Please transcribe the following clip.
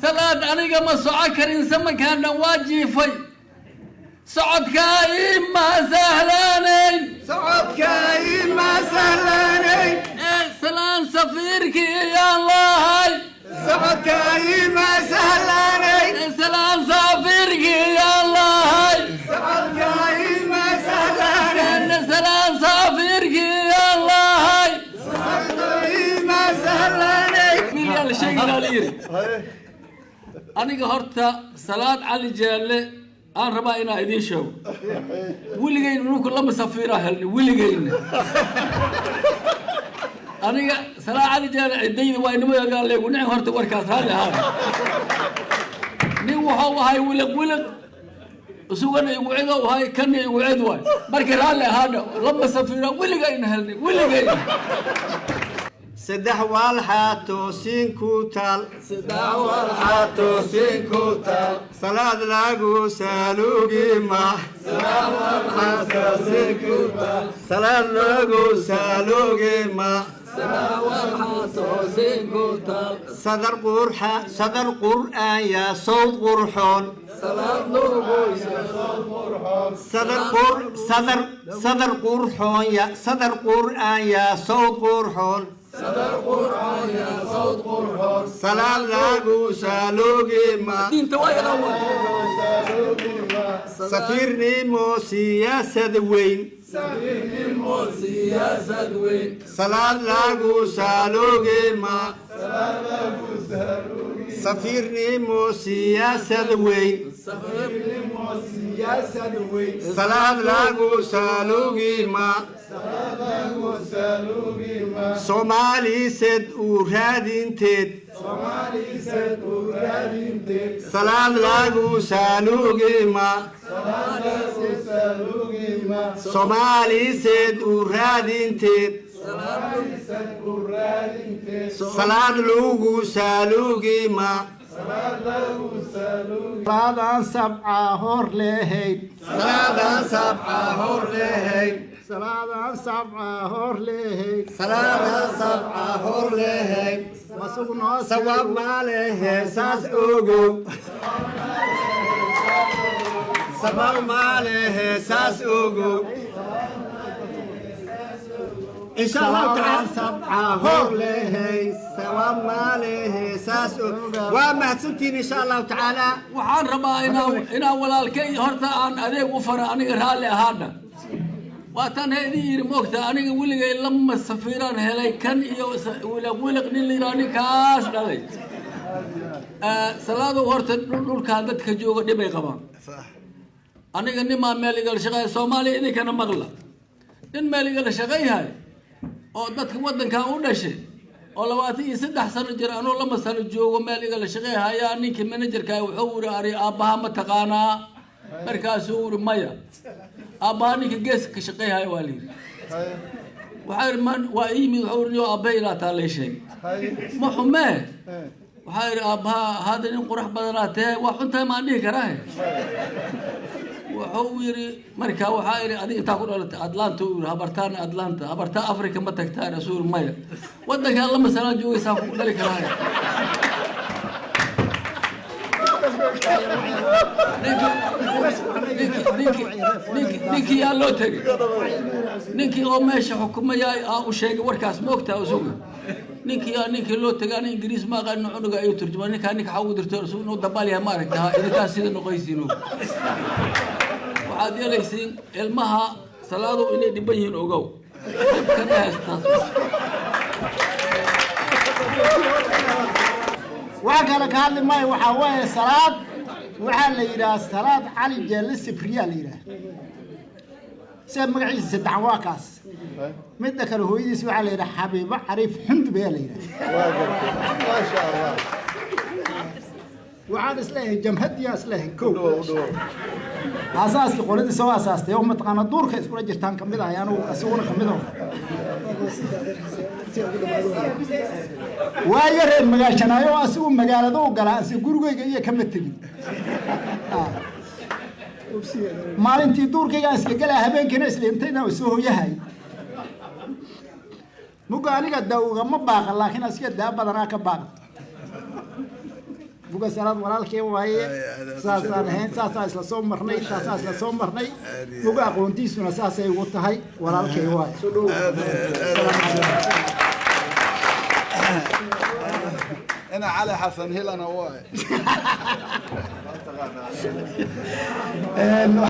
Salaad, aniga ma soco karin, samankaan dhan waa jiifay. Socodkaa ima sahlanayn. Socodka ima sahlanayn. Ee salaan safiirkii yaan lahay. Socodka ima sahlanayn. Ee salaan safiirkii yaan lahay. Socodka ima sahlanayn. Ee salaan safiirkii yaan lahay. Socodka ima sahlanayn. Wiil yaa la sheegi la yiri. Aniga horta Salaad Cali Jeelle aan rabaa inaan idiin sheego, weligeyn nunku lama safiiraa helnay weligeyna. Aniga Salaad Cali Jeelle ciddayda waa inimo leegu nicin. Horta warkaas raalli ahaada. Nin wuxuu ahay wiliq wiliq, isugana igu cid ou ahay, kana igu cid waay. Marka raalli ahaadha, lama safiiraa weligayna helnay weligeyna. Saddex waalxaa toosiin ku taal. Saddex walxaa Toosiin ku taal. Salaad lagu saalugi ma. Salaad lagu saalugi ma. Sadar qurxa, sadar qur'aan yaa sawd qurxoon. Sadar qur sadar sadar qurxoon ya sadar qur'aan yaa sawd qurxoon. Salaad lagu saalugi ma. Diinta waa yaqaan waay. Safiirnimo siyaasad weyn. Siyaasad weyn. Salaad lagu saalugi ma. Safiirnimo siyaasad weyn. Salaad lagu saalugi ma. Soomaalised uu raadinteed. Salaad lagu saalugi ma. Soomaalised uu raadinteed. Salaad lagu saalugi ma. Salaadaan sabca hor lehayd. Salaadaan sabca hor lehayd. Salaadaan sabca hor lehayd. Salaadaan sabca hor lehayd. Masugnoo. Sawaab ma lehe, saas ogow. Sawaab ma lehe, saas ogow. Insha Allahu tacaala. Sabca hor lehayd. Sawaab ma lehe, saas ogow. Waa mahadsantihiin, insha Allahu tacaala. Waxaan rabaa inaan walaalkay horta aan adeeg u fara. Aniga raalli ahaadha, waataan he idin yidhi, moogta, aniga weligay lama safiiraan helay, kan iyo wiliq wiliq nin la yidhaha, ninkaas dhalay. Salaadow, horta dhulkaan dadka jooga dhibay qabaan. Aniga nimaa meel igala shaqeeya Soomaaliya, idinkana maqla, nin meel igala shaqeeyhay oo dadka waddankan u dhashay oo 23 sano jir, anuu 2 sano joogo meel igala shaqeeyhayaa. Ninkii managerka wuxuu yiri, "Ari aabbaha ma taqaanaa?" Markaasuu yiri, "Maya." "Aabbaha ninka geeska ka shaqeeyhaya waa," la yidhi. Waxaa yidhi, "Man waa ii yimid." Wuxuu yidhi, "Aabbaha ilaa taa lay sheegay, ma xumee?" Waxaa yidhi, "Aabbaha hadda nin qurux badanaa tee, waa xuntahay maan dhihi karaahe?" Wuxuu yidhi, marka waxaa yidhi, "Adiga intaa ku dhalatay?" "Atlanta," uu yidhi. "Habartaana Atlanta, habartaa Africa ma tagtaa?" Rasuul, "Maya." "Waddankaan 2 sanaa joogaysaa, kugu dhali karaahe." Ninkii yaa loo tegay, ninkii oo meesha xukumaya aa u sheegay warkaas, ma ogtaa isuga? Ninkii yaa ninkii loo tegay, ani Ingiriis ma aqaanin, cunuga ayuu turjuma. Ninkaa ninka xaa ugu dirto isugu inuu dabaal yahay, ma aragta? Ha idinkaas sida noqoysiin, waxaad yeelaysiin ilmaha Salaadow inay dhiban yihiin, ogow dhibkana haystaas. Wax kale ka hadli maayo. Waxaa waaye, Salaad waxaa la yidhaha Salaad Cali Jeelle Sibriyaa la yidhaha, sida magaciisa saddexan waa kaas. Midda kale, hooyadiis waxaa la yidhaha Xabiibo Cariif Xundub ayaa la yidhaha. Maasha Allah. Waxaan isleeyahay jamhadiyaa isleeyahay kow asaaskii qoladii soo asaastay oo mataqaana duurka iskula jirtaan kamid ahay anugu, isaguna kamid ah. Waayo, reer magaashanaayo oo asigu magaalada u galaa, ase gurigayga iyo kama tegin. Maalintii duurkaygaan isla gelaa, habeenkiina isla intayna soo hoyahay. Muga aniga daa ugama baaqa, laakiin asiga daa badanaa ka baaqa. Buga Salaad walaalkee waaye. Ay, aad aad u Saasaan sharaf. ahayn, saasaan isla soo marnay, saasaan isla soo marnay. Aad iyo Buga aqoontiisuna saasay ugu tahay, walaalkay waaye. Soo dhowow. Aad aad aad. Ina Cali Xasan Hilana waay.